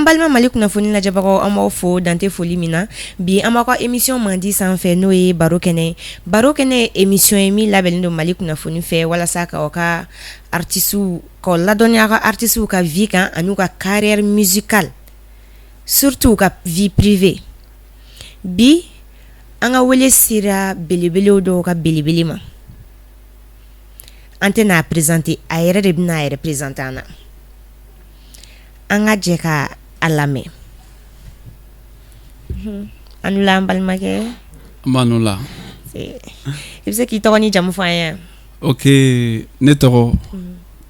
An balima Mali kunnafoni lajɛbagaw, an b'aw fo dan tɛ foli min na. Bi, an b'aw ka émission mandi sanfɛ, n'o ye Baro Kɛnɛ. Baro Kɛnɛ ye émission ye min labɛnnen don Mali kunnafoni fɛ, walasa k'aw ka artistes k'aw ladɔnniya aw ka artistes ka vie kan ani ka carrière musicale, surtout ka vie privée. Bi, an ka wele sera belebelew dɔw ka belebele ma. An tɛna n'a présenter, a yɛrɛ de bɛna a yɛrɛ présenter an na. An ka jɛ ka a lamɛn. An la, an balimakɛ. N la. I bɛ se k'i tɔgɔ ni jamu fɔ an ye? Ok, ne tɔgɔ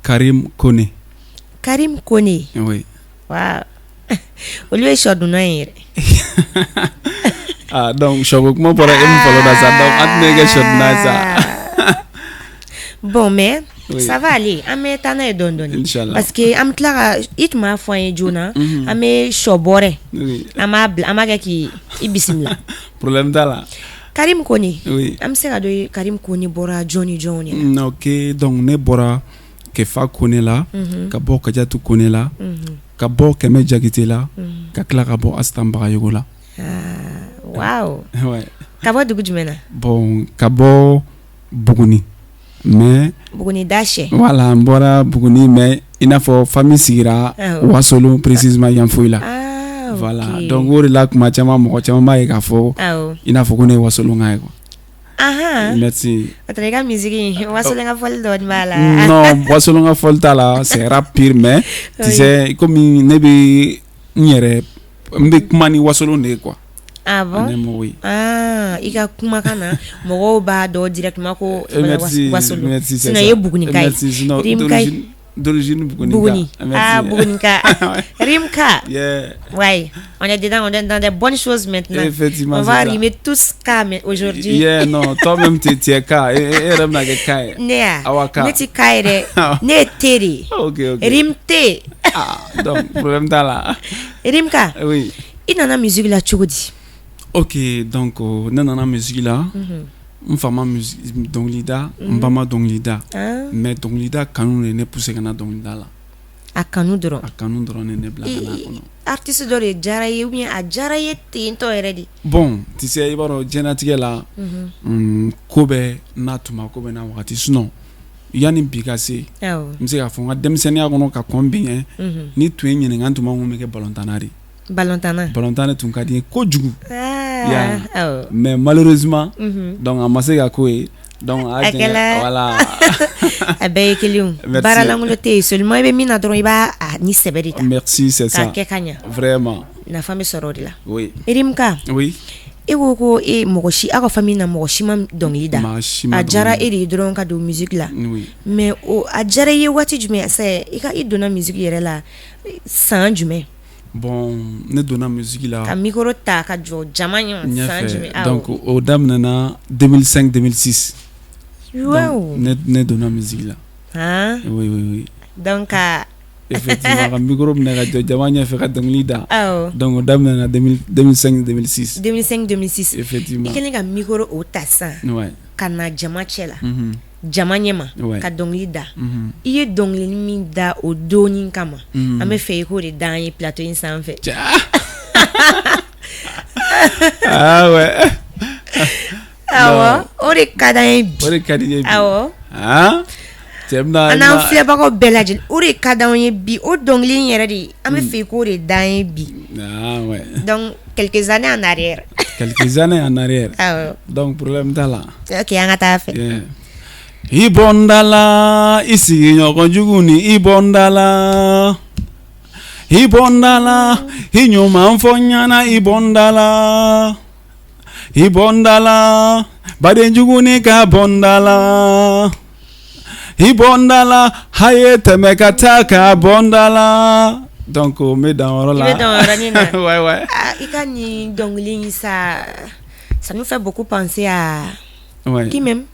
Karim Kone. Karim Kone. Oui. Wa olu ye sɔdunna ye yɛrɛ. Ah, donc sɔko kuma bɔra e min fɔlɔ da sa, donc an tɛna kɛ sɔdunna ye sa. Bon, mais ça va aller, an bɛ taa n'a ye dɔɔni dɔɔni. Inchallah. Parce que an bɛ tila ka i tun b'a fɔ an ye joona, an bɛ sɔ bɔrɛ, an b'a bila, an b'a kɛ k'i i bisimila. Problème t'a la. Karim Kone. Oui. An bɛ se ka dɔn Karim Kone bɔra jɔn ni jɔnw de la? Ok, donc ne bɔra Kefa Kone la, ka bɔ Kajatu Kone la, ka bɔ Kɛmɛ Jakite la, ka tila ka bɔ Asitan Bagayogo la. Waaw. Ouais. Ka bɔ dugu jumɛn na? Bon, ka bɔ Buguni, mais Buguni da sɛ. Voilà, n bɔra Buguni, mais i n'a fɔ famille sigira Wasolon, précisément Yanfoyila. Voilà, donc o de la kuma caman, mɔgɔ caman b'a ye k'a fɔ i n'a fɔ ko ne ye Wasolon ye quoi. Merci. O i ka musique, Wasolon ka fɔli dɔɔni b'a la. Non, Wasolon ka fɔli t'a la, c'est rap pur, mais tu sais, komi ne bɛ n yɛrɛ, n bɛ kuma ni Wasolon de ye quoi. Ah bon? En un mot, oui. Ah, i ka kumakan na, mɔgɔw b'a dɔn directement ko Merci. Wasolon. Merci, c'est Sinon ça. i ye Bugunika ye. Merci, sinon Rimka. d'origine Bugunika. Buguni. Merci. Ah, Bugunika. Rimka. Yeah. Ouais, on est dedans, on est dans des bonnes choses maintenant. Effectivement, On va c'est ça. rimer tous K mais aujourd'hui. Yeah, non, toi-même tu es K. E yɛrɛ bɛna kɛ K ye. Ne ya. Awa K. Ne ti K ye dɛ. Ne ye T de ye. Ok. Rim T. Ah, donc problème t'a la. Rimka. Oui. I nana musique la cogo di? Ok, donc ne nana musique la. N fa ma musique dɔnkili da, n ba ma dɔnkili da. Mais dɔnkili da kanu de ye ne poussé ka na dɔnkili da la. A kanu dɔrɔn. A kanu dɔrɔn de ne bila ka na a kɔnɔ. Artiste dɔ de diyara i ye ou bien a diyara i ye ten tɔ yɛrɛ de? Bon, tu sais, i b'a dɔn diɲɛlatigɛ la, ko bɛɛ n'a tuma, ko bɛɛ n'a wagati. Sinon yanni bi ka se, n bɛ se k'a fɔ n ka denmisɛnninya kɔnɔ ka kɔn bi ɲɛ, ni tun ye ɲininka, n tun b'a fɔ n bɛ kɛ balontanna de ye. Balontanna. Balontan de tun ka di n ye kojugu. Ya. Mais malheureusement, donc a ma se ka k'o ye. Donc A kɛla voilà. A bɛɛ ye kelen ye. Merci. Baara lankolon tɛ yen, seulement i bɛ min na dɔrɔn, i b'a a ni sɛbɛ de ta. Merci, c'est ça. K'a kɛ ka ɲɛ. Vraiment. Nafa bɛ sɔrɔ o de la. Oui. Rimka. Oui. E ko ko e mɔgɔ si, aw ka famille na, mɔgɔ si ma dɔnkili da. Maa si ma A diyara dɔnkili da. e de ye dɔrɔn ka don musique la. Oui. Mais o a diyara i ye waati jumɛn? C'est i ka i donna musique yɛrɛ la san jumɛn? Bon, ne donna musique la. Ka micro ta ka jɔ jama ɲɛ, san jumɛn? Ɲɛfɛ. Donc o daminɛna 2005 2006. Wow. Donc ne donna musique la. Han. Oui. Donc ka Effectivement, ka micro minɛ ka jɔ jama ɲɛfɛ ka dɔnkili da. Donc o daminɛna 2005 2006. 2005 2006. Effectivement. I kɛlen ka micro o ta sisan. Ka na jama cɛ la. Jama ɲɛma. Ka dɔnkili da. I ye dɔnkili min da o donni kama, an bɛ fɛ i k'o de da an ye plateau in sanfɛ. Ah ouais. Awɔ, o de ka d'an ye bi. O de ka di n ye bi. Awɔ. Han? Cɛ bɛna An n'an filɛbagaw bɛɛ lajɛlen, o de ka d'anw ye bi, o dɔnkili in yɛrɛ de, an bɛ fɛ i k'o de da an ye bi. Ah ouais. Donc quelques années en arrière. Quelques années en arrière. Awɔ. Donc problème t'a la. Ok, an ka taa fɛ. Yeah. I bɔnda la, i sigiɲɔgɔn jugu ni i bɔnda la. I bɔnda la, i ɲuman fɔ ɲɛna, i bɔnda la. I bɔnda la, baden jugu ni ka bɔnda la. I bɔnda la, a ye tɛmɛ ka taa ka bɔnda la. Donc n bɛ dan o yɔrɔ la. I bɛ dan o yɔrɔnin na. Ouais. Ah, i ka nin dɔnkili in, ça nous fait beaucoup penser à qui même?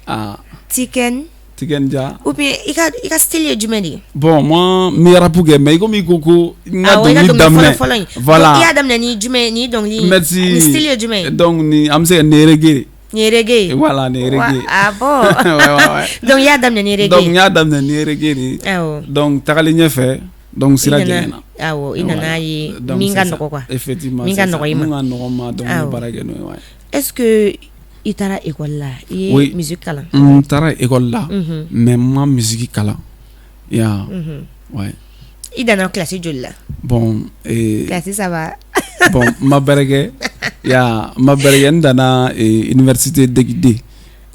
Ah. Tiken. Tiken Jah. Ou bien i ka style ye jumɛn de ye? Bon, moi n bɛ rap kɛ, mais komi i ko ko n ka Awɔ, i ka dɔnkili dɔnkili daminɛ. fɔlɔ fɔlɔ in. Voilà. I y'a daminɛ ni jumɛn ni dɔnkili? Merci. Ni style ye jumɛn ye? Donc ni an bɛ se ka nin ye reggae. Nin ye reggae ye? Voilà, nin ye reggae. Ah bon? Ouais. Donc i y'a daminɛ ni reggae Donc ye? n y'a daminɛ ni reggae de ye. Awɔ. Donc tagalen ɲɛfɛ. Donc sira jɛngɛnna. Awɔ, i nana ye min ka nɔgɔ quoi. Effectivement, min ka nɔgɔ i ma. Min ka nɔgɔ n ma, donc n bɛ baara kɛ n'o ye, ouais. Est-ce que i taara école la, i ye Oui. musique kalan? N taara école la, mais n ma musique kalan. Ya. Ouais. I danna classe joli la? Bon, Classe saba. Bon, n ma bɛrɛ kɛ. Ya, n ma bɛrɛ kɛ, n danna université DEC 2.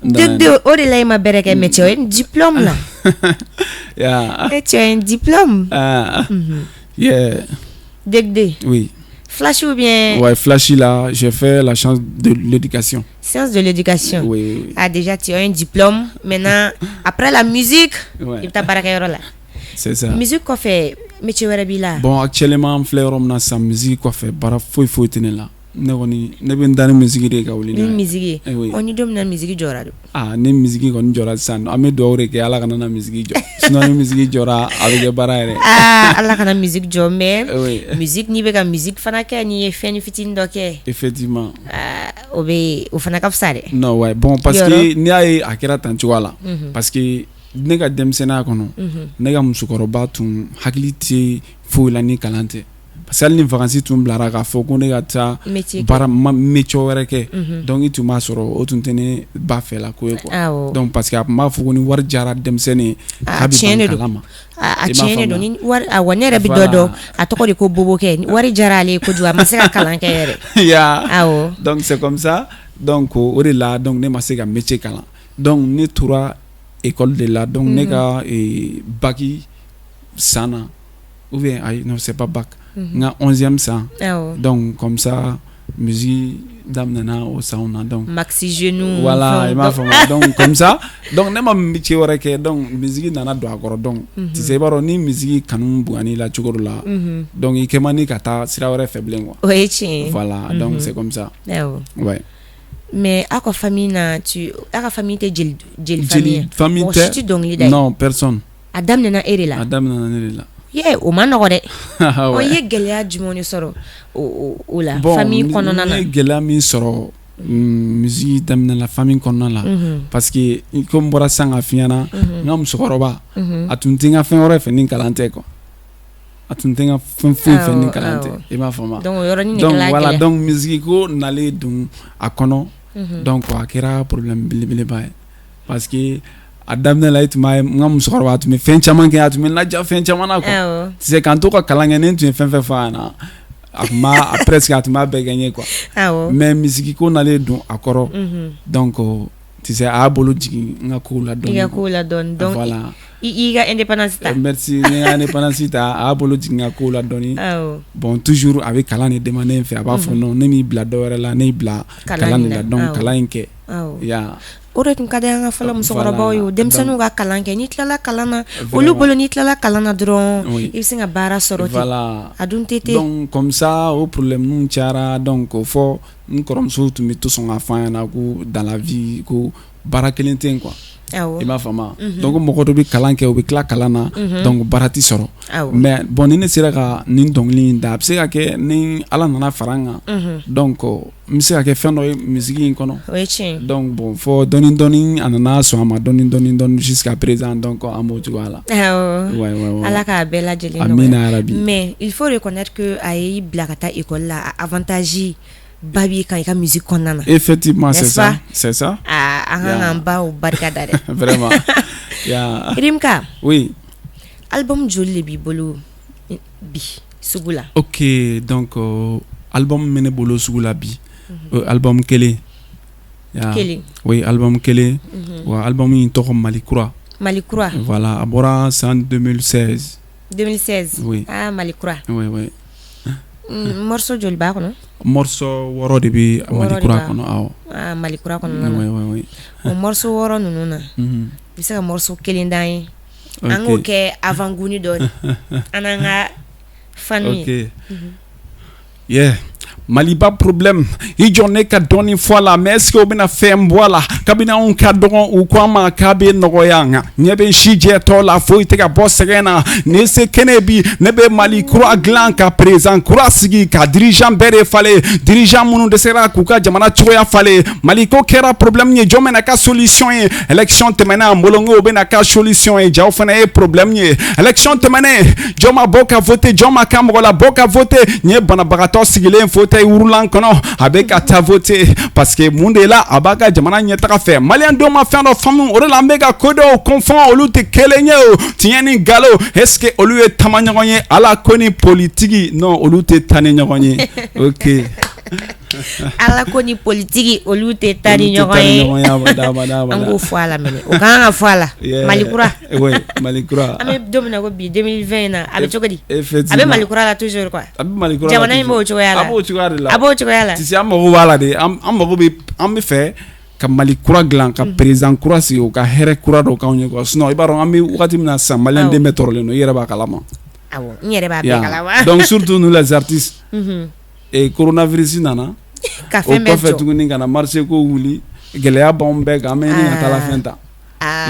DEC 2, o de la i ma bɛrɛ kɛ, mais tu as un diplôme là. Ya. Et tu as un diplôme. Ah. Yeah. DEC 2. Oui. Flash ou bien? Ouais, Flash là, j'ai fait la chance de l'éducation. Science de l'éducation. Oui, oui. Ah, déjà, tu as un diplôme. Maintenant, après la musique, Ouais. i bɛ taa baarakɛyɔrɔ la. C'est ça. Musique kɔfɛ, métier wɛrɛ b'i la? Bon, actuellement, n filɛ yɔrɔ min na sisan, musique kɔfɛ, baara foyi foyi tɛ ne la. Ne kɔni, ne bɛ n da ni musique de ye ka wuli Ni n'a ye. musique ye. Eh oui. Ɔ, ni don min na musique jɔra dun? Ah, ni musique kɔni jɔra sisan, an bɛ dugawu de kɛ Ala kana na musique jɔ. Sinon ni musique jɔra, a bɛ kɛ baara yɛrɛ. Ah, Ala kana musique jɔ, mais Oui. musique, n'i bɛ ka musique fana kɛ, n'i ye fɛn fitinin dɔ kɛ. Effectivement. Ah, o bɛ o fana ka fisa dɛ. Non, ouais, bon, parce Yɔrɔ. que n'i y'a ye a kɛra tan cogoya la, parce que ne ka denmisɛnninya kɔnɔ, ne ka musokɔrɔba tun hakili tɛ foyi la ni kalan tɛ. Parce que hali ni vacances tun bilara k'a fɔ ko ne ka taa Métier kɛ. Baara ma métier wɛrɛ kɛ, donc i tun b'a sɔrɔ o tun tɛ ne ba fɛ la ko ye quoi. Donc parce que a tun b'a fɔ ko ni wari diyara denmisɛnnin ye, Ah, k'a bɛ tiɲɛ ban de don. kalan ma. A I m'a tiɲɛ de don. faamuya? Ni wari, awɔ, ne yɛrɛ bɛ dɔ dɔn, a tɔgɔ de ko Bobokɛ. Ni wari diyara ale ye kojugu, a ma se ka kalan kɛ yɛrɛ. Ya. Awɔ. Donc c'est comme ça. Donc o de la, donc ne ma se ka métier kalan. Donc ne tora école de la. Donc ne ka bac san na, ou bien ayi, non, c'est pas bac. N ka 11e san. Donc comme ça, musique daminɛna o sanw na, donc Maxi genou. Voilà, fɛnw i m'a faamu. Donc comme ça, donc ne ma métier wɛrɛ kɛ, donc musique nana don a kɔrɔ. Donc tu sais, i b'a dɔn, ni musique kanu bonyana i la cogo dɔ la, donc i kɛ man di ka taa sira wɛrɛ fɛ bilen quoi. O ye tiɲɛ ye. Voilà, donc c'est comme ça. Ouais. Mais aw ka famille na, tu aw ka famille tɛ jeli jeli famille ye? Jeli famille Mɔgɔ tɛ. si tɛ dɔnkili da ye? Non, personne. A daminɛna e de la? A daminɛna ne de la. Ye, o ma nɔgɔ dɛ. Ɔ, Ouais. i ye gɛlɛya jumɛnw de sɔrɔ o la Bon, famille kɔnɔna na? n ye gɛlɛya min sɔrɔ musique daminɛ la famille kɔnɔna la, parce que ko n bɔra sisan ka f'i ɲɛna, n ka musokɔrɔba, a tun tɛ n ka fɛn wɛrɛ fɛ ni kalan tɛ quoi. A tun tɛ n ka fɛn foyi fɛ ni kalan tɛ. I m'a faamu? Donc o yɔrɔnin de Donc kɛla voilà, gɛlɛya. donc musique ko nalen don a kɔnɔ, donc a kɛra problème belebeleba ye, parce que a daminɛ la, i tun b'a ye, n ka musokɔrɔba, a tun bɛ fɛn caman kɛ, a tun bɛ n laja fɛn caman na quoi. Tu sais, k'an to ka kalan kɛ, ni n tun ye fɛn fɛn fɔ a ɲɛna, a tun b'a a presque a tun b'a bɛɛ kɛ n ye quoi. Mais musique ko nalen don a kɔrɔ, donc tu sais, a y'a bolo jigin n ka kow la I dɔɔni ka quoi. kow la dɔɔni, donc Voilà. i ka indépendance ta. Merci, n ye n ka indépendance ta, a y'a bolo jigin n ka kow la dɔɔni. Bon, toujours a bɛ kalan de demander n fɛ, a b'a fɔ non, ne m'i bila dɔ wɛrɛ la, ne y'i bila Kalan kalan de de la. la, donc kalan in kɛ. Ya. O de tun ka di an ka fɔlɔ musokɔrɔbaw ye, o denmisɛnninw ka kalan kɛ. N'i tilala kalan na, olu Vraiment. bolo, n'i tilala kalan na dɔrɔn, Oui. i bɛ se ka baara sɔrɔ ten. Voilà. A dun tɛ ten. Donc comme ça, o problème ninnu cayara, donc o fɔ n kɔrɔmuso tun bɛ to sɔn k'a fɔ an ɲɛna ko dans la vie, ko baara kelen tɛ yen quoi. I m'a faamu? Donc mɔgɔ dɔ bɛ kalan kɛ, u bɛ tila kalan na, donc baara tɛ sɔrɔ. Mais bon, ni ne sera ka nin dɔnkili in da, a bɛ se ka kɛ ni Ala nana fara n kan, donc n bɛ se ka kɛ fɛn dɔ ye musique in kɔnɔ. O ye tiɲɛ ye. Donc bon, fɔ dɔɔni dɔɔni, a nana sɔn a ma dɔɔni dɔɔni dɔɔni jusqu'à présent, donc an b'o cogoya la. Ouais. Ala k'a bɛɛ lajɛlen Amina nɔgɔya. yarabi. Mais il faut reconnaître que a y'i bila ka taa école la, a avantage ba b'i kan i ka musique kɔnɔna na. Effectivement, c'est N'est-ce ça. pas? C'est ça. Aa, an kan k'an baw barika da dɛ. Vraiment. Ya. Rimka. Oui. Album joli de b'i bolo bi sugu la? Ok, donc album min bɛ ne bolo sugu la bi, album kelen. Ya. Kelen. Oui, album kelen. Wa album in tɔgɔ Mali Kura. Mali Kura. Voilà, a bɔra san 2016. 2016. Oui. Ah, Mali Kura. Oui. Morceau joli b'a kɔnɔ? Morceau 6 de bɛ Wɔɔrɔ Mali de Kura b'a kɔnɔ, awɔ. Ah, Mali Kura kɔnɔna na. Oui. O morceau 6 ninnu na, i bɛ se ka morceau kelen d'an ye? An k'o kɛ avant goût dɔ ye. An n'an ka fan ye. Ok. Yeah. Maliba problème i jɔ ne ka dɔɔni fɔ a la, mais est ce que o bɛna fɛn bɔ a la? Kabini anw ka dɔgɔn, u ko an ma k'a bɛ nɔgɔya, nka ɲɛ bɛ si jɛtɔ la, foyi tɛ ka bɔ sɛgɛn na. Ni se kɛnɛ bi, ne bɛ Mali kura dilan, ka président kura sigi, ka dirigeant bɛɛ de falen, dirigeant minnu dɛsɛra k'u ka jamana cogoya falen. Mali ko kɛra problème ye, jɔn bɛna ka solution ye? Élection tɛmɛna, an bolo n ko o bɛna ka solution ye, jaw fana ye problème ye. Élection tɛmɛnen, jɔn ma bɔ ka voter? Jɔn ma ka mɔgɔ la bɔ ka voter? N ye banabagatɔ sigilen fauteuil roulant kɔnɔ, a bɛ ka taa voter parce que mun de la, a b'a ka jamana ɲɛtaga fɛ. Maliyɛn dɔw ma fɛn dɔ faamu, o de la an bɛ ka ko dɔw confond, olu tɛ kelen ye. O tiɲɛ ni nkalon, est ce que olu ye tama ɲɔgɔn ye? Ala ko ni politiki, non, olu tɛ taa ni ɲɔgɔn ye. Ok. Ala ko ni politiki, olu tɛ taa ni ɲɔgɔn ye. An k'o fɔ a la mɛnɛ, o kan ka fɔ a la. Mali kura. Oui, Mali kura. An bɛ don min na ko bi, 2020 in na, a bɛ cogo di? A bɛ Mali kura la toujours quoi. A bɛ Mali kura. Jamana in b'o cogoya la. A b'o cogoya de la. A b'o cogoya la. Tu sais, an mago b'a la de, an mago bɛ, an bɛ fɛ ka Mali kura dilan, ka président kura sigi, o ka hɛrɛ kura dɔ k'anw ye quoi. Sinon i b'a dɔn, an bɛ wagati min na sisan, maliyɛn den bɛɛ tɔɔrɔlen don, i yɛrɛ b'a kalama. Awɔ, n yɛrɛ b'a bɛɛ kalama. Donc surtout nous les artistes, et coronavirus nana ka o fɛn bɛɛ kɔfɛ jɔ tuguni, ka na marché ko wuli, gɛlɛya b'anw bɛɛ kan, an bɛ ɲini ka taa la fɛn ta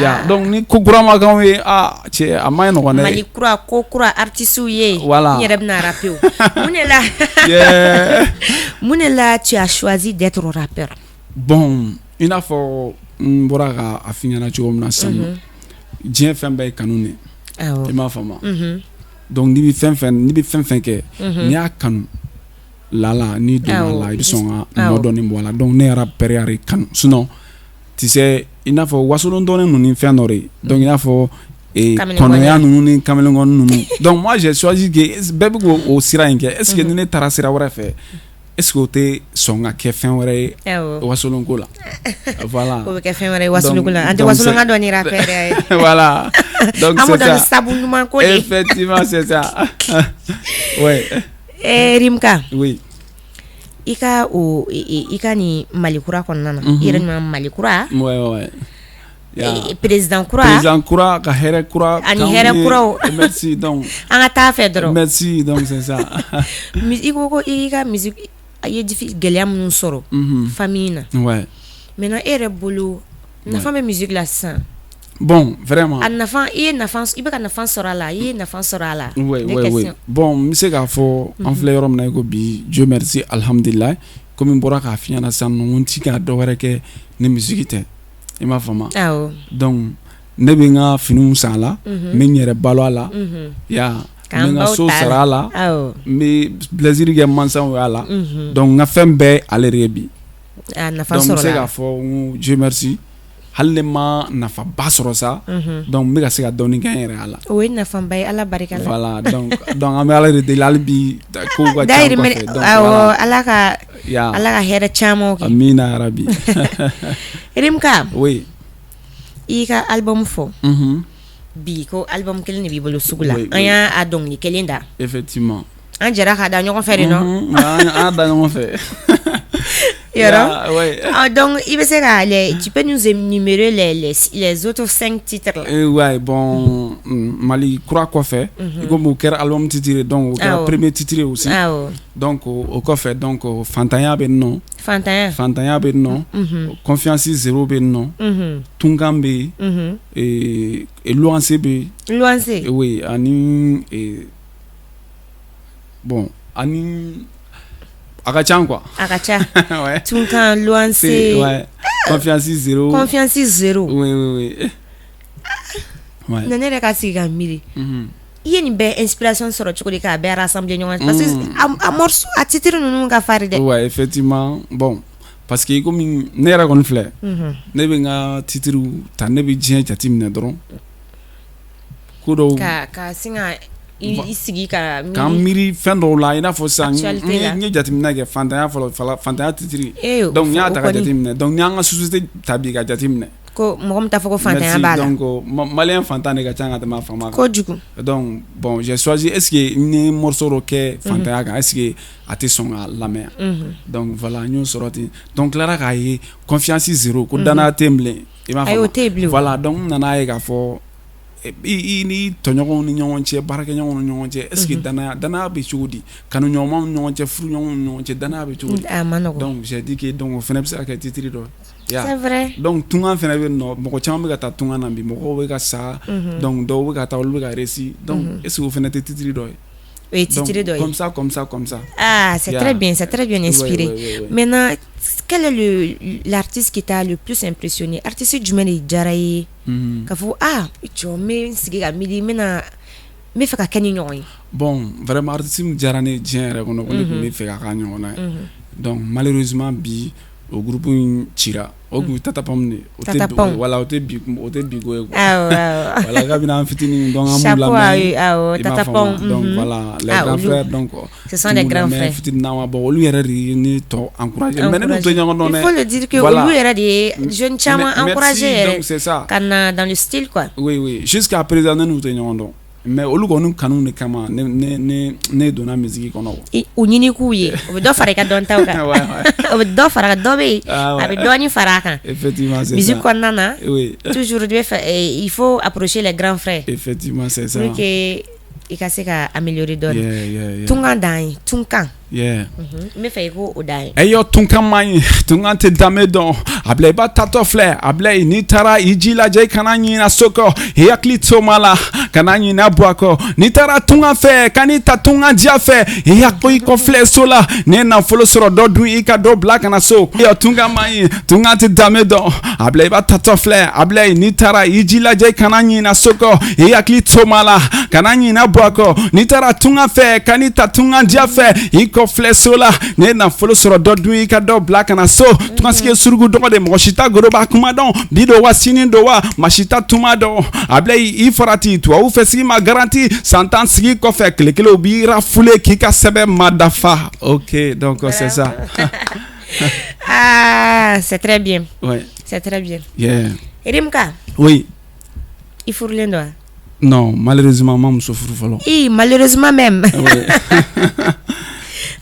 ya. Donc ni ko kura ma k'anw ye, aa cɛ, a ma nɔgɔn dɛ. Mali kura, ko kura, artistes ye. Voilà. N yɛrɛ bɛna rapper o mun de la? Mun de la tu as choisi d'être rappeur? Bon, i n'a fɔ n bɔra ka a f'i ɲɛna cogo min na sisan, diɲɛ fɛn bɛɛ ye kanu de ye. I m'a faamu? Donc n'i bɛ fɛn fɛn kɛ, n'i y'a kanu lala, n'i donna a la, i bɛ sɔn ka nɔ dɔɔni bɔ a la. Donc ne ye rappeur de kanu. Sinon tu sais, i n'a fɔ wasolon dɔɔnin ninnu ni fɛn dɔ de ye. Donc i n'a fɔ kɔnɔya ninnu ni kamalenkɔnin ninnu. Donc moi j'ai choisi que bɛɛ bɛ k'o sira in kɛ, est ce que ni ne taara sira wɛrɛ fɛ, est ce que o tɛ sɔn ka kɛ fɛn wɛrɛ ye wasolon ko la? Voilà. O bɛ kɛ fɛn wɛrɛ ye wasolon ko la. An tɛ wasolon ka dɔn ni rappeur ye. Voilà, donc an b'o c'est dɔn ni ça. Sabu ɲuman ko de. Effectivement, c'est ça, ouais. Rimka. Oui. I ka o i ka nin Mali kura kɔnɔna na, i yɛrɛ ɲuman Mali kura, ouais. Président kura. Président kura, ka hɛrɛ kura ani k'anw hɛrɛ ye. Kuraw. Merci, donc an ka taa fɛ dɔrɔn. Merci, donc c'est ça. I ko ko i ka musique, i ye gɛlɛya minnu sɔrɔ famille na. Maintenant, e yɛrɛ bolo, nafa bɛ musique la sisan? Bon, vraiment. A nafa, i ye nafa, i bɛ ka nafa sɔrɔ a la, i ye nafa sɔrɔ a la? Oui, Ne oui, oui. question. Bon, n bɛ se k'a fɔ an filɛ yɔrɔ min na i ko bi, Dieu merci, alhamdulilayi, komi n bɔra k'a f'i ɲɛna sisan nɔ, n ko n ti ka dɔ wɛrɛ kɛ ni musique tɛ. I m'a faamu? Awɔ. Donc ne bɛ n ka finiw san a la, n bɛ n yɛrɛ balo a la, ya, n bɛ K'an n ka baw so ta a la. sara a la, n bɛ plaisir kɛ mansaw ye a la. Donc n ka fɛn bɛɛ ale de ye bi. A nafa Donc n bɛ se sɔrɔla. K'a fɔ n ko Dieu merci, hali ne ma nafaba sɔrɔ sa, donc n bɛ ka se ka dɔɔnin kɛ n yɛrɛ a la. O ye nafaba ye, Ala barika la. Voilà, donc an bɛ Ala de deli hali bi, kow ka ca Dayirimɛ kɔfɛ. Donc awɔ voilà. Ala ka Ya. Ala ka hɛrɛ camanw kɛ. Amina yarabi. Rimka. Oui. I ka album fɔ bi ko album kelen de b'i bolo sugu la. Oui, An oui. y'a a dɔnkili kelen da. Effectivement. An jɛra k'a da ɲɔgɔn fɛ de nɔ. An y'a da ɲɔgɔn fɛ. Yɔrɔ. Ya, ouais. Ah, donc i bɛ se ka tu peux nous énumérer les autres cinq titres là? Ouais, bon, Mali kura kɔfɛ, i komi o kɛra album titre ye, donc o kɛra premier titre ye aussi. Donc o kɔfɛ, donc fantanya bɛ yen nɔ. Fantanya. Fantanya bɛ yen nɔ. Confiance zéro bɛ yen nɔ. Tunkan bɛ yen. Et luwanse bɛ yen. Luwanse. Oui, ani bon, ani a ka ca quoi. A ka ca. Ouais. Tunkan, luwanse. Ouais. Confiance zéro. Confiance zéro. Oui. Ouais. Na ne yɛrɛ ka sigi ka miiri. I ye nin bɛɛ inspiration sɔrɔ cogo di k'a bɛɛ rassembler ɲɔgɔn kan? Parce que a morceau, a titre ninnu ka farin dɛ. Ouais, effectivement. Bon, parce que komi ne yɛrɛ kɔni filɛ, ne bɛ n ka titre ta, ne bɛ diɲɛ jate minɛ dɔrɔn. Ko dɔw Ka sin ka i sigi ka k'an miiri fɛn dɔw la, i n'a fɔ sisan Actualité la. N ye jateminɛ kɛ fantanya fɔlɔ, fantanya titre. Eh, Donc n y'a o ta ka kɔni. jateminɛ. Donc n'i y'an ka société ta bi ka jateminɛ. Ko mɔgɔ min t'a fɔ ko fantanya Merci. b'a la. Donc malien fantan de ka ca ka tɛmɛ a faama kan. Kojugu. Donc bon, j'ai choisi, est ce que n ye morceau dɔ kɛ fantanya kan, est ce que a tɛ sɔn ka lamɛn? Donc voilà, n y'o sɔrɔ ten. Donc n tilara k'a ye confiance zéro, ko danaya tɛ yen bilen. I m'a Ayi, o faamu? tɛ yen bilen o. Voilà, donc n nana ye k'a fɔ i ni tɔɲɔgɔnw ni ɲɔgɔn cɛ, baarakɛɲɔgɔnw ni ɲɔgɔn cɛ, est ce que danaya bɛ cogo di? Kanuɲɔgɔnmaw ni ɲɔgɔn cɛ, furuɲɔgɔnw ni ɲɔgɔn cɛ, danaya bɛ cogo di? A man nɔgɔn. Donc j'ai dit que donc o fana bɛ se ka kɛ titre dɔ ye. C'est vrai. Donc tunga fana bɛ yen nɔ, mɔgɔ caman bɛ ka taa tunga na bi, mɔgɔw bɛ ka sa, donc dɔw bɛ ka taa, olu bɛ ka réussir, donc est ce que o fana tɛ titre dɔ ye? O ye titre dɔ ye. Comme ça, comme ça, comme ça. Ah, c'est très bien, c'est très bien inspiré. Maintenant, quel est l'artiste qui t'a le plus impressionné? Artiste jumɛn de diyara i ye? K'a fɔ ah jɔ n bɛ n sigi ka miiri, n bɛna n bɛ fɛ ka kɛ ni ɲɔgɔn ye. Bon, vraiment, artiste min diyara ne ye diɲɛ yɛrɛ kɔnɔ, ko ne tun bɛ fɛ ka k'a ɲɔgɔnna ye. Donc malheureusement bi o groupe in cira, o tun ye Tata Pound de ye. Tata Pound. Voilà, o tɛ bi o tɛ bi ko ye quoi. Awɔ awɔ. Voilà, kabini an fitinin, donc an b'u Chapeau à lamɛn. eux, awɔ. I b'a Tata faamu. Pound. Donc voilà, les Ah, grands olu frères, donc ce sont des grands frères. Fitinin ma bon, olu yɛrɛ de ye ne tɔ encouragé, mais ne n'u tɛ ɲɔgɔn dɔn dɛ. Il faut le dire que Voilà. olu yɛrɛ de ye jeune caman encouragé yɛrɛ. Donc c'est ça. Ka na dans le style quoi. Oui oui, jusqu'à présent ne n'u tɛ ɲɔgɔn dɔn. Mais olu kɔni kanu de kama ne donna musique kɔnɔ quoi. U ɲini k'u ye, o bɛ dɔ fara i ka dɔntaw kan. O bɛ dɔ fara, dɔ bɛ yen, a bɛ dɔɔnin fara a kan. Effectivement, c'est ça. Musique kɔnɔna na. Oui. Toujours i bɛ fɛ, il faut approcher les grands frères. Effectivement, c'est ça. Pour que i ka se ka améliorer dɔɔnin. Yeah. Tunkan dan ye, tunkan. N bɛ fɛ i k'o dan ye. Eyo, tunkan man ɲi, tunkan tɛ danbe dɔn. A bila i ba tatɔ filɛ, a bila n'i taara i jilaja, i kana ɲina so kɔ, i hakili to ma la, kana ɲina bɔ a kɔ. N'i taara tunkan fɛ, kan'i ta tunkan diya fɛ, i hakili i kɔ filɛ so la. N'i ye nafolo sɔrɔ, dɔ dun, i ka dɔ bila ka na so. Eyo, tunkan man ɲi, tunkan tɛ danbe dɔn. A bila i ba tatɔ filɛ, a bila n'i taara i jilaja, i kana ɲina so kɔ, i hakili to ma la, kana ɲina bɔ a kɔ. N'i taara tunkan fɛ, kan'i ta tunkan diya fɛ, i kɔ filɛ so la. N'i ye nafolo sɔrɔ, dɔ dun, i ka dɔ bila ka na so. Tungasigi suruku dɔgɔ de, mɔgɔ si t'a goroba kuma dɔn. Bi don wa, sini don wa, maa si t'a tuma dɔn. A bila i farati tubabu fɛ, sigi ma garanti. San 10 sigi kɔfɛ, tile kelen u b'i rafouler k'i ka sɛbɛn ma dafa. Ok, donc c'est ça. Ah, c'est très bien. Ouais. C'est très bien. Yeah. Rimka. Oui. I furulen don wa? Non, malheureusement ma muso furu fɔlɔ. I malheureusement même. Oui.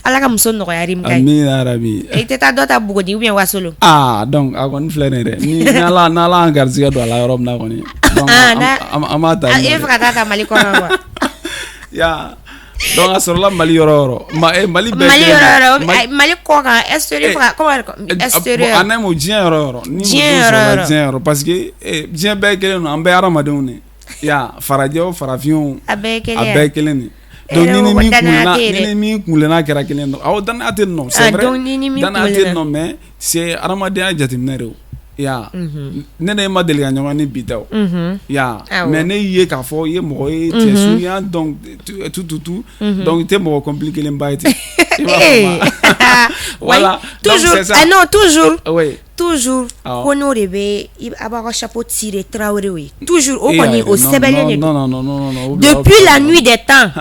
Ala ka muso nɔgɔya Rimka ye. Amina yarabi. I tɛ taa dɔ ta Buguni ou bien Wasolo? Ah, donc a kɔni filɛ nin ye dɛ. Ni n'Ala y'an garisɛgɛ don a la yɔrɔ min na kɔni. Donc an b'a ta. I bɛ fɛ ka taa ta Mali kɔnɔ quoi. Ya. Donc a sɔrɔla Mali yɔrɔ o yɔrɔ. Mali bɛɛ. Mali yɔrɔ o yɔrɔ, Mali kɔ kan, extérieur, extérieur. A n'a m'o diɲɛ yɔrɔ o yɔrɔ. Diɲɛ yɔrɔ o yɔrɔ. Diɲɛ yɔrɔ, parce que diɲɛ bɛɛ ye kelen don, an bɛɛ ye hadamadenw de ye. Ya, farajɛ o, farafin o. A bɛɛ ye kelen ye. A bɛɛ ye kelen de ye. Donc ni min kunlenna kɛra kelen dɔrɔn, awɔ, danaya tɛ yen nɔ, c'est vrai, danaya tɛ yen nɔ, mais c'est hadamadenya jateminɛ de o. Ya, ne ne ma deli ka ɲɔgɔn ni bi tɛ o. Ya, mais ne y'i ye k'a fɔ i ye mɔgɔ ye, tu es souriant, donc tout tout tout, donc i tɛ mɔgɔ compliqué ba ye ten. I b'a faamu? Voilà. Toujours, ah non, toujours. Oui. Toujours ko n'o de bɛ a b'aw ka chapeau tirer Tarawelew ye toujours, o kɔni o sɛbɛnlen de don. Non non non non. Depuis la nuit des temps,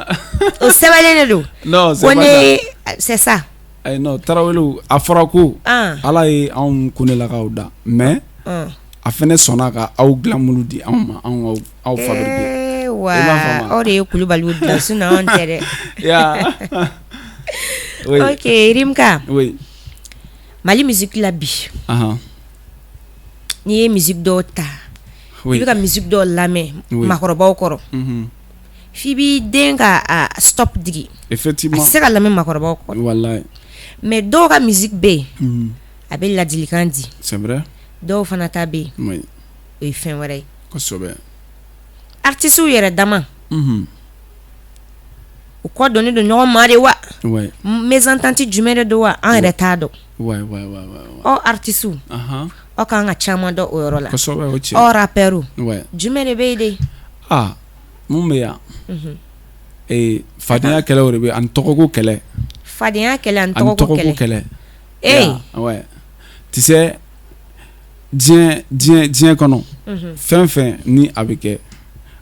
o sɛbɛnlen de don. Non, c'est pas ça. C'est ça. Ayi non, Tarawelew, a fɔra ko Ala ye anw Konelakaw da, mais a fana sɔnna ka aw dilanbolo di anw ma, anw aw fabriquer. Wa aw de ye Kulubaliw dilan, sinon anw tɛ dɛ. Ya. Ok, Rimka. Oui. Mali musique la bi. N'i ye musique dɔw ta, i bɛ ka musique dɔw lamɛn maakɔrɔbaw kɔrɔ, f'i b'i den ka stop digi. Effectivement. A tɛ se ka lamɛn maakɔrɔbaw kɔrɔ. Walayi. Mais dɔw ka musique bɛ yen, a bɛ ladilikan di. C'est vrai. Dɔw fana ta bɛ yen. Oui. O ye fɛn wɛrɛ ye. Kosɛbɛ. Artistes yɛrɛ dama. U kɔ donnen don ɲɔgɔn ma de wa? Ouais. Mésentente jumɛn de don wa? An yɛrɛ t'a dɔn. Ouais ouais ouais ouais. Aw artistes, aw kan ka caman dɔn o yɔrɔ la. Kosɛbɛ, o tiɲɛ. Aw rappeurs. Ouais. Jumɛn de bɛ yen de? Ah, mun bɛ yan? Fadenya kɛlɛ o de bɛ ani tɔgɔko kɛlɛ. Fadenya kɛlɛ ani tɔgɔko kɛlɛ. Ee. Ouais. Tu sais, diɲɛ kɔnɔ, fɛn fɛn ni a bɛ kɛ,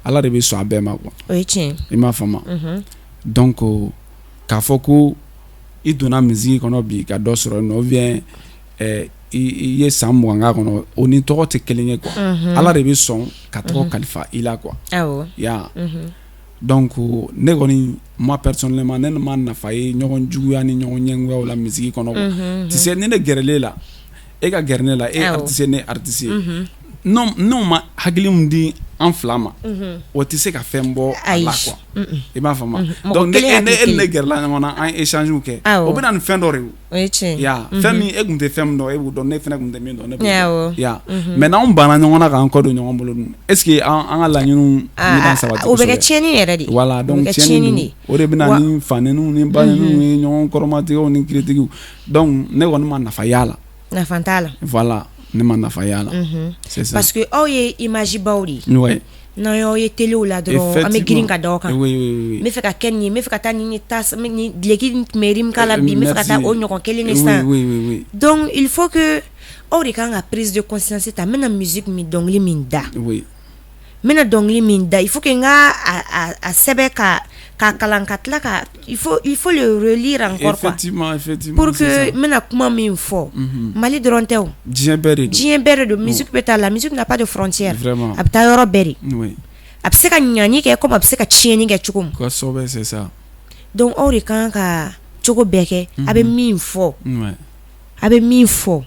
Ala de bɛ sɔn a bɛɛ ma quoi. O ye tiɲɛ. I m'a faamu? Donc k'a fɔ ko i donna musique kɔnɔ bi ka dɔ sɔrɔ yen nɔ, ou bien i ye san 20 k'a kɔnɔ, o ni tɔgɔ tɛ kelen ye quoi. Ala de bɛ sɔn ka tɔgɔ kalifa i la quoi. Awɔ. Ya. Donc ne kɔni, moi personnellement, ne ma nafa ye ɲɔgɔn juguya ni ɲɔgɔn ɲɛngoyaw la musique kɔnɔ quoi. Tu sais, ni ne gɛrɛlen la, e ka gɛrɛ ne la, e ye artiste ye, ne ye artiste ye. n'o ma hakili min di an fila ma, o tɛ se ka fɛn bɔ a la quoi, i b'a faamu. Donc ne e ni ne gɛrɛla ɲɔgɔn na, an ye échange kɛ, o bɛ na ni fɛn dɔ de ye. O ye tiɲɛ. Ya, fɛn min e tun tɛ fɛn min dɔn, e b'o dɔn, ne fana tun tɛ min dɔn, ne b'o dɔn. Ya, mais n'anw banna ɲɔgɔn na k'an kɔ don ɲɔgɔn bolo dun, est ce que an ka laɲiniw bɛna sabati? O bɛ kɛ tiɲɛni yɛrɛ de. Voilà, donc tiɲɛni de, o de bɛ na ni faneniw ni baneniw ni ɲɔgɔn kɔrɔmatigɛw ni critiques. Donc ne kɔni ma nafa y'a la. Nafa t'a la. Voilà, ne ma nafa y'a la. C'est ça. Parce que aw ye image baw de ye. Ouais. N'an y'aw ye télé la dɔrɔn, an bɛ girin ka da aw kan. Oui oui oui. N bɛ fɛ ka kɛ nin ye, n bɛ fɛ ka taa nin ta, nin duloki tun bɛ Rimka la bi, n bɛ fɛ ka taa o ɲɔgɔn kelen de san. Oui oui oui. Donc il faut que aw de kan ka prise de conscience ta. N bɛna musique min, dɔnkili min da. N bɛna dɔnkili min da, il faut que n ka a sɛbɛn ka kalan, ka tila ka il faut le relire encore quoi. Effectivement, effectivement. Pour que n bɛna kuma min fɔ, Mali dɔrɔn tɛ o. Diɲɛ bɛɛ de don. Diɲɛ bɛɛ de don. Musique bɛ taa, la musique n'a pas de frontière. Vraiment. A bɛ taa yɔrɔ bɛɛ de. Oui. A bɛ se ka ɲani kɛ comme a bɛ se ka tiɲɛni kɛ cogo min. Kosɛbɛ, c'est ça. Donc aw de kan ka cogo bɛɛ kɛ, a bɛ min fɔ. A bɛ min fɔ,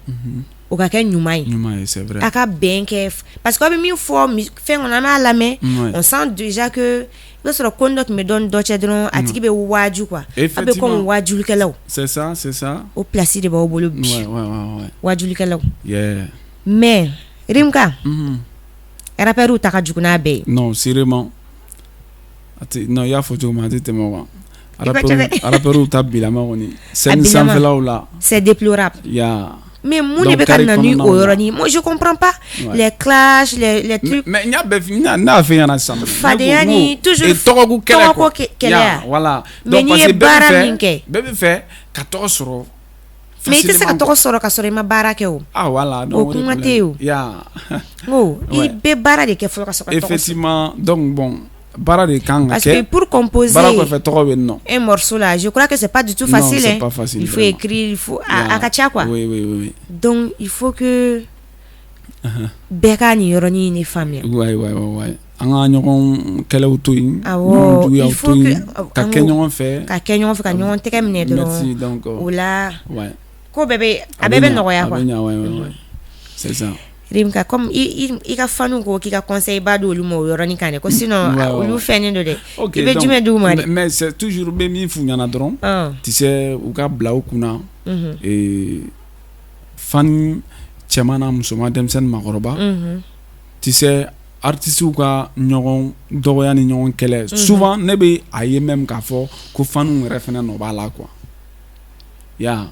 o ka kɛ ɲuman ye. Ɲuman ye, c'est vrai. A ka bɛn kɛ, parce que aw bɛ min fɔ fɛn kɔnɔ, an b'a lamɛn. On sent déjà que i b'a sɔrɔ ko dɔ tun bɛ dɔn dɔ cɛ dɔrɔn, a tigi bɛ waaju quoi. A bɛ comme waajulikɛlaw. C'est ça, c'est ça. O place de b'aw bolo bi. Ouais. Waajulikɛlaw. Yeah. Mais Rimka, rappeurs ta ka jugu n'a bɛɛ ye. Non, sérieusement. Non, i y'a fɔ cogo min, a tɛ tɛmɛ o kan. Rappeurs ta bilama kɔni, scène sanfɛlaw la. C'est déplorable. Yeah. Mais mun de bɛ ka na ni o yɔrɔnin? Moi, je comprends pas les clashs, les trucs. Mais n y'a bɛɛ, ne y'a f'i ɲɛna sisan. Fadenya ni toujours. Tɔgɔko kɛlɛ quoi. Tɔgɔko kɛlɛ. Voilà. Mais n'i ye baara min kɛ. Bɛɛ bɛ fɛ ka tɔgɔ sɔrɔ. Mais i tɛ se ka tɔgɔ sɔrɔ ka sɔrɔ i ma baara kɛ o. Ah voilà. O kuma tɛ yen o. Ya. N ko i bɛ baara de kɛ fɔlɔ ka sɔrɔ ka tɔgɔ sɔrɔ. Effectivement, donc bon, baara de kan ka kɛ. Parce que pour composer. Baara kɔfɛ tɔgɔ bɛ yen nɔ. Un morceau là, je crois que c'est pas du tout facile. Non, c'est pas facile. Il faut écrire, il faut a ka ca quoi. Oui. Donc il faut que bɛɛ ka nin yɔrɔnin de faamuya. Ouais. An ka ɲɔgɔn kɛlɛw to yen. Awɔ, il faut que ka kɛ ɲɔgɔn fɛ. Ka kɛ ɲɔgɔn fɛ, ka ɲɔgɔn tɛgɛ minɛ dɔrɔn. Merci, donc. O la. Ouais. Ko bɛɛ bɛ, a bɛɛ bɛ nɔgɔya quoi. A bɛ ɲa, ouais. C'est ça. Rimka, comme i ka fanu ko k'i ka conseil ba d'olu ma o yɔrɔnin kan dɛ, ko sinon olu fɛnnen don dɛ. I bɛ jumɛn d'u ma dɛ? Mais c'est toujours n bɛ min f'u ɲɛna dɔrɔn, tu sais, u ka bila u kunna, fan cɛman n'a musoman, denmisɛnnin, maakɔrɔba, tu sais, artistes ka ɲɔgɔn dɔgɔya ni ɲɔgɔn kɛlɛ, souvent ne bɛ a ye même k'a fɔ ko fanu yɛrɛ fana nɔ b'a la quoi. Ya,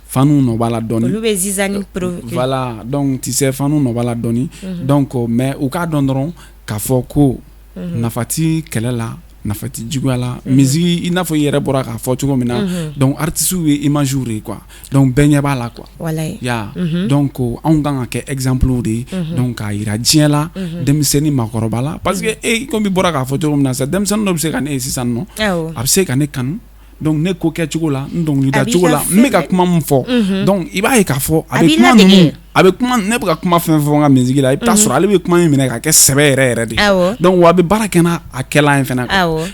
fanu nɔ b'a la dɔɔni. Olu bɛ zizanie provoquer. Voilà, donc tu sais, fanu nɔ b'a la dɔɔni. Donc mais u k'a dɔn dɔrɔn k'a fɔ ko nafa ti kɛlɛ la, nafa ti juguya la. Musique, i n'a fɔ i yɛrɛ bɔra k'a fɔ cogo min na, donc artistes ye image de ye quoi, donc bɛɛ ɲɛ b'a la quoi. Walayi. Ya, donc anw kan ka kɛ exemple de ye, donc k'a yira diɲɛ la, denmisɛnnin, maakɔrɔba la, parce que e komi i bɔra k'a fɔ cogo min na sisan, denmisɛnnin dɔ bɛ se ka ne ye sisan nɔ, a bɛ se ka ne kanu. Donc ne ko kɛcogo la, n dɔnkilida cogo la, n bɛ ka kuma min fɔ, donc i b'a ye k'a fɔ a bɛ kuma ninnu, a bɛ kuma, ne bɛ ka kuma fɛn fɛn fɔ n ka musique la, i bɛ taa sɔrɔ ale bɛ kuma in minɛ ka kɛ sɛbɛ yɛrɛ yɛrɛ de ye. Donc wa a bɛ baara kɛ n'a a kɛlan ye fana.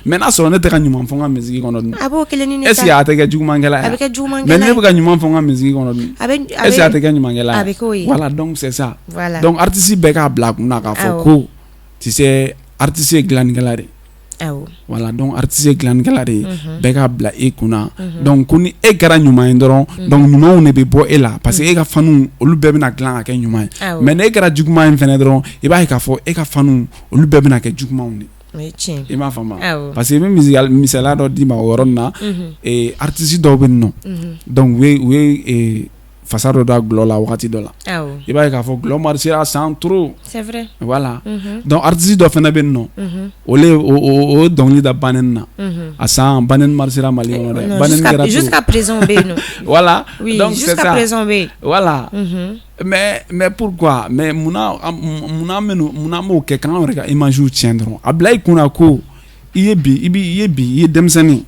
Mais n'a sɔrɔ ne tɛ ka ɲuman fɔ n ka musique kɔnɔ dun, a b'o kelen ni est ce que a tɛ kɛ jugumankɛla ye? A bɛ kɛ jugumankɛla ye. Mais ne bɛ ka ɲuman fɔ n ka musique kɔnɔ dun, est ce que a tɛ kɛ ɲumankɛla ye? A bɛ k'o ye. Voilà, donc c'est ça. Donc artiste bɛɛ k'a bila a kunna k'a fɔ ko tu sais, artiste ye dilannikɛla de ye. Voilà, donc artiste ye dilannikɛla de ye, bɛɛ k'a bila e kunna. Donc ko ni e kɛra ɲuman ye dɔrɔn, donc ɲumanw de bɛ bɔ e la, parce que e ka fanu olu bɛɛ bɛna dilan ka kɛ ɲuman ye. Mais n'e kɛra juguman ye fɛnɛ dɔrɔn, i b'a ye k'a fɔ e ka fanu olu bɛɛ bɛna kɛ jugumanw de ye. I m'a faamu? Parce que i bɛ misaliya dɔ d'i ma o yɔrɔnin na. Artiste dɔw bɛ yen nɔ, donc u ye fasa dɔ da dɔlɔ la wagati dɔ la, i b'a ye k'a fɔ dɔlɔ marchera sans trop. C'est vrai. Voilà. Donc artiste dɔ fana bɛ yen nɔ, o ye dɔnkili da banɛni na, a san banɛni marchera Mali kɔnɔ dɛ. Banɛni kɛra jusqu'à présent bɛ yen nɔ. Voilà. Oui, donc c'est jusqu'à présent bɛ yen. Voilà. Mais pourquoi? Mais munna munna an b'o kɛ k'an yɛrɛ ka image tiɲɛ dɔrɔn? A bila i kunna ko i ye bi, i bi i ye bi, i ye denmisɛnnin,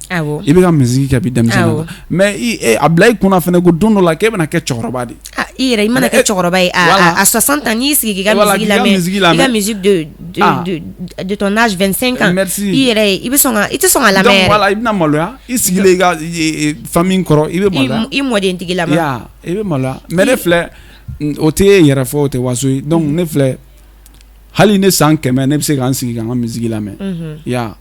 i bɛ ka musique kɛ bi denmisɛnnin la, mais i a bila i kunna fana ko don dɔ la k'e bɛna kɛ cɛkɔrɔba de ye. I yɛrɛ i mana kɛ cɛkɔrɔba ye à 60 ans, n'i sigi k'i ka musique lamɛn, i ka musique de ton âge 25 ans, merci, i yɛrɛ i bɛ sɔn ka, i tɛ sɔn ka lamɛn yɛrɛ. Donc voilà, i bɛna maloya i sigilen i ka famille kɔrɔ, i bɛ maloya. I mɔdentigilama. Ya, i bɛ maloya. Mais ne filɛ, o tɛ e yɛrɛ fɔ, o tɛ waso ye. Donc ne filɛ, Hali ne san 100, ne bɛ se k'an sigi ka n ka musique lamɛn ya.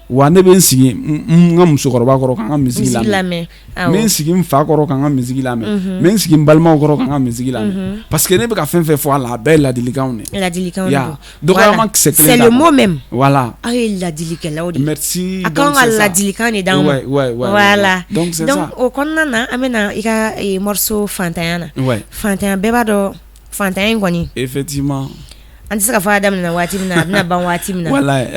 Wa ne bɛ n sigi n ka musokɔrɔba kɔrɔ ka n ka musique lamɛn, n bɛ n sigi n fa kɔrɔ ka n ka musique lamɛn, n bɛ n sigi n balimaw kɔrɔ ka n ka musique lamɛn, parce que ne bɛ ka fɛn fɛn fɔ a la, a bɛɛ ye ladilikanw de ye. Ladilikanw ya, dɔgɔyama kisɛ kelen. C'est le mot même. Voilà. Aw ye ladilikɛlaw de ye. Merci. A kan ka ladilikan de d'anw ma. Voilà. Donc c'est ça. O kɔnɔna na, an bɛna i ka morceau Fantanya na. Ouais. Fantanya, bɛɛ b'a dɔn fantanya in kɔni. Effectivement. An tɛ se ka fɔ a daminɛ waati min na, a bɛna ban waati min na.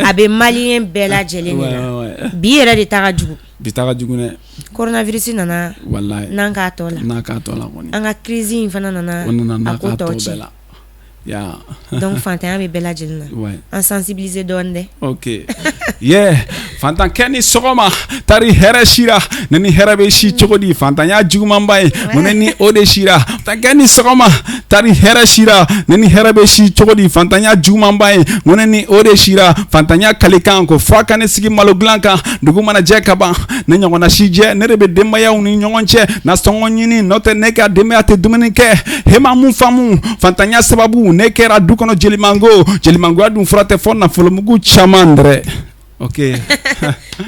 A bɛ malien bɛɛ lajɛlen de la. Bi yɛrɛ de ta ka jugu. Bi ta ka jugu dɛ. Coronavirus nana. Walayi. N'an k'a tɔ la. N'a k'a tɔ la kɔni. An ka crise in fana nana. O nana a ko tɔ bɛɛ la. Ya. Donc fantanya bɛ bɛɛ lajɛlen na. Ouais. An sensibiliser dɔɔnin dɛ. Ok. Yeah, fantankɛ ni sɔgɔma, tari hɛrɛ sira, ne ni hɛrɛ bɛ si cogo di? Fantanya jugumanba ye mun ne ni o de sira. Fantankɛ ni sɔgɔma, tari hɛrɛ sira, ne ni hɛrɛ bɛ si cogo di? Fantanya jugumanba ye mun ne ni o de sira. Fantanya kalikan ko f'a ka ne sigi malo dilan kan, dugu mana jɛ ka ban, ne ɲɔgɔnna si jɛ, ne de bɛ denbayaw ni ɲɔgɔn cɛ nasɔngɔ ɲini, n'o tɛ ne ka denbaya tɛ dumuni kɛ. E ma mun faamu fantanya sababu? Ne kɛra du kɔnɔ jelimango. Jelimangoya dun fura tɛ fɔ nafolomugu caman dɛrɛ. Ok.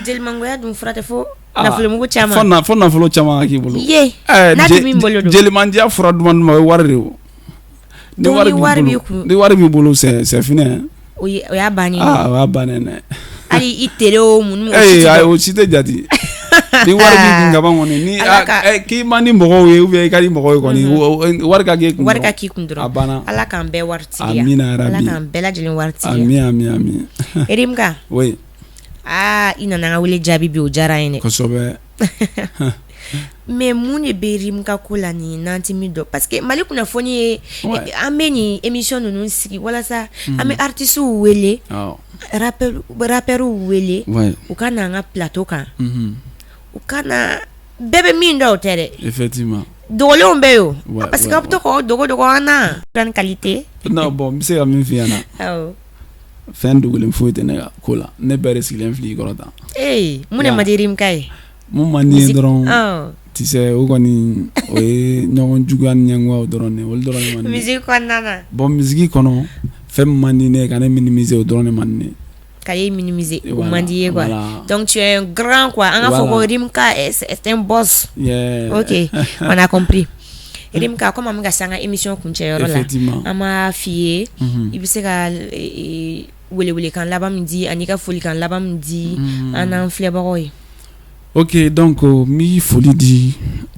Jelimangoya dun fura tɛ fo nafolomugu caman. Fo nafolo caman ka k'i bolo. Ye, n'a tɛ min bolo don. Jelimandiya fura duman duman, o ye wari de ye o. Ni wari b'i kun. Ni wari b'i bolo, c'est fini. O y'a bannen ye. Ah, o y'a bannen dɛ. Hali i tere o mun. Ee, ayi, o si tɛ jate. Ni wari b'i kun kaban kɔni, ni k'i man di mɔgɔw ye ou bien i ka di mɔgɔw ye kɔni, wari ka k'i kun. Wari ka k'i kun dɔrɔn. A banna. Ala k'an bɛɛ wari tigiya. Amina yarabi. Ala k'an bɛɛ lajɛlen wari tigiya. Ami ami ami. RMK. Oui. Aa, i nana an ka wele jaabi bi, o diyara an ye dɛ. Kosɛbɛ. Mais mun de bɛ RMK ko la nin n'an tɛ min dɔn? Parce que Mali kunnafoni ye, an bɛ nin émission ninnu sigi walasa an bɛ artistes wele, rappeurs wele, u ka na an ka plateau kan, u ka na, bɛɛ bɛ min dɔn o tɛ dɛ. Effectivement. Dogolenw bɛ yen o, parce que aw bɛ to k'aw dogo dogo an na. Grande qualité. Non, bon, n bɛ se ka min f'i ɲɛna. Awɔ. Fɛn dogolen foyi tɛ ne ka ko la, ne bɛɛ de sigilen filɛ i kɔrɔ tan. Ee, mun de man di RMK ye? Mun man di ye dɔrɔn, tu sais, o kɔni o ye ɲɔgɔn juguya ni ɲɛngoyaw dɔrɔn de, olu dɔrɔn de man di ne ye. Musique kɔnɔna na. Bon, musique kɔnɔ, fɛn min man di ne ye, ka ne minimiser, o dɔrɔn de man di ne ye. Ka e minimiser, o man di ye quoi. Donc tu es un grand quoi. An ka fɔ ko RMK est un boss. Yeah. Ok, on a compris. RMK, comme an bɛ ka se an ka émission kuncɛyɔrɔ la. Effectivement. An b'a f'i ye, i bɛ se ka welewelekan laban min di ani ka folikan laban min di an n'an filɛbagaw ye. Ok, donc n bɛ foli di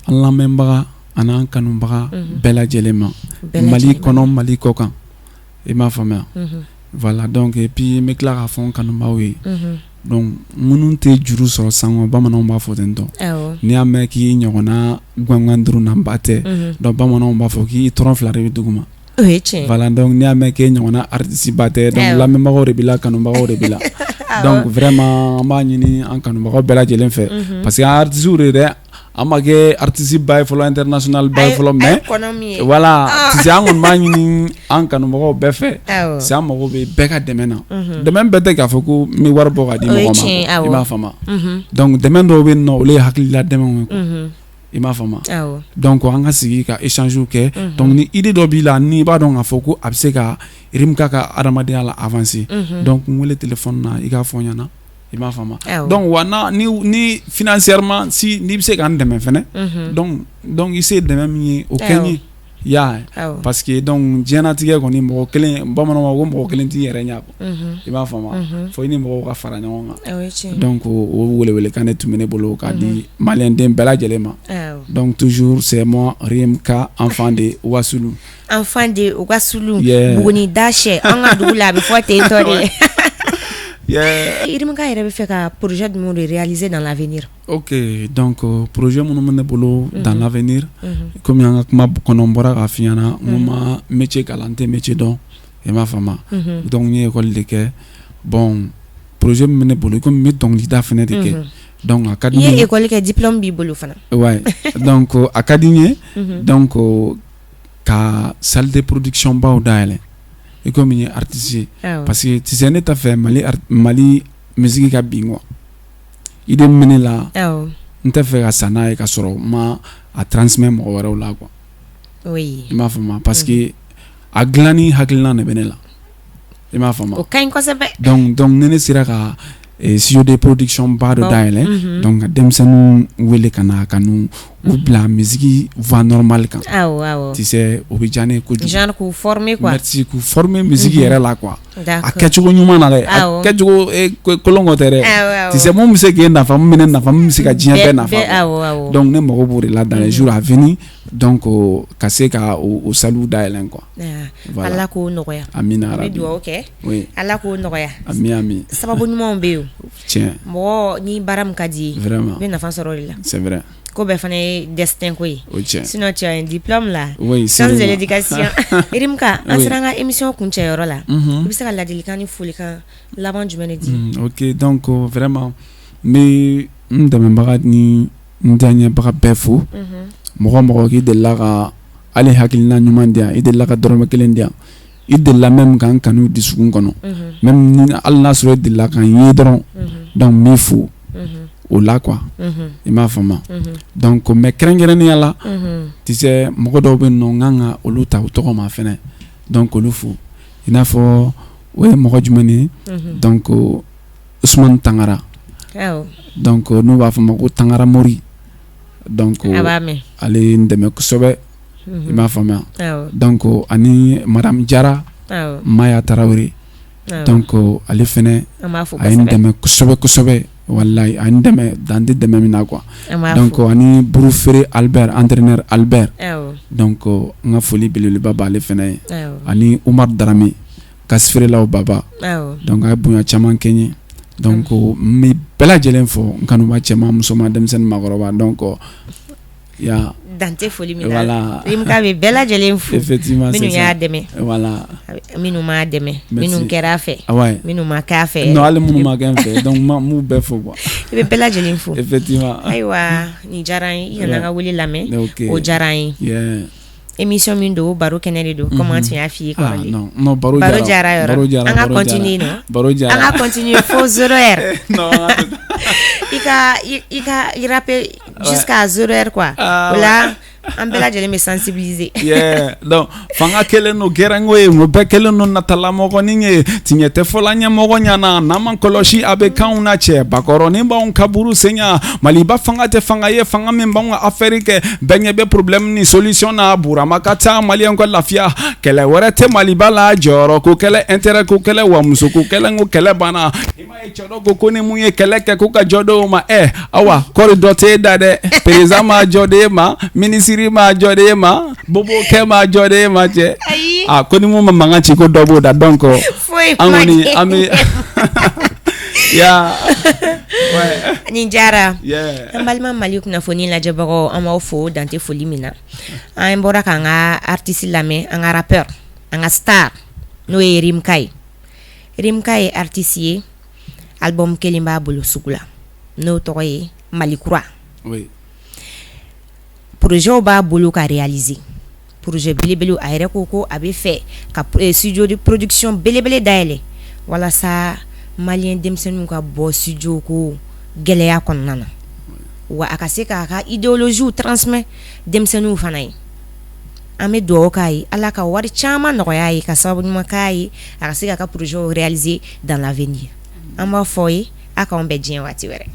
an lamɛnbaga ani kanubaga bɛɛ lajɛlen ma, Mali kɔnɔ, Mali kɔ kan, i m'a faamuya? Voilà, donc et puis n bɛ tila k'a fɔ n kanubaw ye, donc minnu tɛ juru sɔrɔ sango, bamananw b'a fɔ ten tɔ, n'i y'a mɛn k'i ɲɔgɔnna gangan duuru ba tɛ, donc bamananw b'a fɔ k'i tɔrɔ fila de bɛ dugu ma. Voilà, donc n'i y'a mɛn k'e ɲɔgɔnna artiste ba tɛ, donc lamɛnbagaw de b'i la, kanubagaw de b'i la. Donc vraiment, an b'a ɲini an kanubagaw bɛɛ lajɛlen fɛ, parce que an artistes de dɛ, an ma kɛ artiste ba ye fɔlɔ, international ba ye fɔlɔ, mais voilà, tu sais, an kɔni b'a ɲini an kanubagaw bɛɛ fɛ, c'est an mago bɛ bɛɛ ka dɛmɛ na. Dɛmɛ bɛɛ tɛ k'a fɔ ko n bɛ wari bɔ ka di mɔgɔ ma, i b'a faamu? Donc dɛmɛ dɔw bɛ yen nɔ, olu ye hakilila dɛmɛw ye, i m'a faamu? Donc an ka sigi ka échange kɛ. Donc ni idée dɔ b'i la, n'i b'a dɔn k'a fɔ ko a bɛ se ka RMK ka adamadenya la avancer, donc n wele téléphone na, i k'a fɔ n ɲɛna, i m'a faamu? Donc wa ni financièrement si n'i bɛ se k'an dɛmɛ fɛnɛ, donc i se dɛmɛ min ye, o kɛ n ye, i y'a ye? Parce que donc diɲɛlatigɛ kɔni, mɔgɔ kelen, bamananw b'a fɔ ko mɔgɔ kelen t'i yɛrɛ ɲɛ, i b'a faamu? Fo i ni mɔgɔw ka fara ɲɔgɔn kan. Donc o welewelekan de tun bɛ ne bolo k'a di maliyɛnden bɛɛ lajɛlen ma. Donc toujours c'est moi, RMK, enfant de Wasulu. Enfant de Wasulu, Buguni da sɛ, an ka dugu la a bɛ fɔ ten tɔ de. RMK yɛrɛ bɛ fɛ ka projet jumɛnw de réaliser dans l'avenir? Ok, donc projet minnu bɛ ne bolo dans l'avenir, komi an ka kuma kɔnɔ n bɔra k'a f'i ɲɛna, n ko n ma métier kalan, n tɛ métier dɔn, i m'a faamu? Donc n ye école de kɛ. Bon, projet min bɛ ne bolo, komi n bɛ dɔnkilida fɛnɛ de kɛ, donc a ka di n ye. I ye école kɛ, diplôme b'i bolo fana. Ouais, donc a ka di n ye donc ka salle de production baw dayɛlɛ, i komi n ye artiste ye, parce que tu sais, ne t'a fɛ Mali musique ka bin quoi. Idée min bɛ ne la, n tɛ fɛ ka sa n'a ye ka sɔrɔ n ma a transmet mɔgɔ wɛrɛw la quoi. Oui. I m'a faamu? Parce que a dilanni hakilina de bɛ ne la. I m'a faamu? O ka ɲi kosɛbɛ. Donc ni ne sera ka studio de production ba dɔ dayɛlɛ, donc ka denmisɛnninw wele ka na, ka n'u u bila musique voie normale kan, awɔ awɔ tu sais, o bɛ diya ne ye kojugu. Genre k'u former quoi. Merci, k'u former musique yɛrɛ la quoi, a kɛcogo ɲuman na dɛ, a kɛcogo kolon kɔ tɛ dɛ. Tu sais, mun bɛ se k'e nafa, mun bɛ ne nafa, mun bɛ se ka diɲɛ bɛɛ nafa. Donc ne mago b'o de la dans les jours à venir, donc ka se ka o salle dayɛlɛ quoi. Voilà. Ala k'o nɔgɔya. Amina. An bɛ dugawu kɛ. Oui. Ala k'o nɔgɔya. Ami ami. Sababu ɲumanw bɛ yen. Tiɲɛ. Mɔgɔ ni baara min ka di ye. Vraiment. I bɛ nafa sɔrɔ o de la. C'est vrai. Ko bɛɛ fana ye destin ko ye. O tiɲɛ. Sinon tu as un diplôme là. Oui. Sans l'éducation. Rimka, an sera an ka émission kuncɛyɔrɔ la. I bɛ se ka ladilikan ni folikan laban jumɛn de di? Ok, donc vraiment n bɛ n dɛmɛbaga ni n diyaɲɛbaga bɛɛ fo. Mɔgɔ mɔgɔ k'i delila ka hali hakilina ɲuman di yan, i delila ka dɔrɔmɛ kelen di yan, i delila même ka n kanu dusukun kɔnɔ, même ni hali n'a sɔrɔ i delila ka n ye dɔrɔn, donc n b'i fo o la quoi. I m'a faamu? Donc mais kɛrɛnkɛrɛnnenya la, tu sais, mɔgɔ dɔw bɛ yen nɔ, n kan ka olu ta u tɔgɔ ma fɛnɛ, donc olu fo. I n'a fɔ o ye mɔgɔ jumɛn ye? Donc Usumani Tangara, donc n'u b'a fɔ ma ko Tangara Mori, donc ale ye n dɛmɛ kosɛbɛ. I m'a faamuya? Donc ani madame Jara Maya Tarawele, donc ale fɛnɛ a ye n dɛmɛ kosɛbɛ kosɛbɛ, walayi a ye n dɛmɛ dan tɛ dɛmɛ min na quoi. Donc ani Burufere Albert, entraîneur Albert, donc n ka foli belebeleba b'ale fɛnɛ ye, ani Umar Darame kasifeerelaw baba, donc a ye bonya caman kɛ n ye. Donc n bɛ bɛɛ lajɛlen fo, n kanuba, cɛman, musoman, denmisɛnnin, maakɔrɔba, donc ya. Dan tɛ foli min na. Rimka bɛ bɛɛ lajɛlen fo. Effectivement. Minnu y'a dɛmɛ. Voilà. Minnu m'a dɛmɛ, minnu kɛra a fɛ, minnu ma k'a fɛ. Non, hali minnu ma kɛ n fɛ, donc n b'u bɛɛ fo quoi. I bɛ bɛɛ lajɛlen fo. Effectivement. Ayiwa, nin diyara n ye, i nana n ka wele lamɛn, o diyara n ye. Émission min don, baro kɛnɛ de don, comme an tun y'a f'i ye kɔrɔlen. Non non, baro baro jara yɔrɔ, an ka continuer non? Baro jara. An ka continuer fo 0 heure. I ka rapper jusqu'à 0 heure quoi. O la an bɛɛ lajɛlen bɛ sensibiliser. Yeah, donc fanga kɛlen don gɛrɛngo ye, o bɛɛ kɛlen don natalamɔgɔnin ye, tiɲɛ tɛ fɔla ɲɛmɔgɔ ɲɛna, n'an ma kɔlɔsi a bɛ kanw na cɛ bakɔrɔnin b'anw kaburu senya. Maliba fanga tɛ fanga ye, fanga min b'anw ka affaire kɛ, bɛɛ ɲɛ bɛ problème ni solution na. Burama ka taa, maliyɛn ka lafiya, kɛlɛ wɛrɛ tɛ Maliba la, jɔyɔrɔ ko kɛlɛ, intérêt ko kɛlɛ, wa muso ko kɛlɛ, n ko kɛlɛ banna. I m'a ye, cɛ dɔ ko ni mun ye kɛlɛ kɛ k'u ka jɔ dɔw ma, ɛ awa kɔri dɔ t'e da dɛ, président ma jɔ d'e ma, ministre ma jɔ d'e ma, bobokɛ ma jɔ d'e ma, cɛ a ko ni mun ma mankan ci ko dɔ b'o da, donc an kɔni an bɛ ya. Nin diyara. An balima Mali kunnafoni lajɛbagaw, an b'aw fo dante foli min na. An bɔra k'an ka artiste lamɛn, an ka rappeur, an ka star, n'o ye Rimka ye. Rimka ye artiste ye, album kelen b'a bolo sugu la, n'o tɔgɔ ye Mali Kura. Projet b'a bolo ka réaliser, projet belebele. A yɛrɛ ko ko a bɛ fɛ ka studio de production belebele dayɛlɛ walasa maliyɛn denmisɛnninw ka bɔ studio ko gɛlɛya kɔnɔna na, wa a ka se k'a ka idéologie transmet denmisɛnninw fana ye. An bɛ dugawu k'a ye, Ala ka wari caman nɔgɔya ye, ka sababu ɲuman k'a ye, a ka se k'a ka projet réaliser dans l'avenir. An b'a fɔ ye, a k'anw bɛn diɲɛ waati wɛrɛ.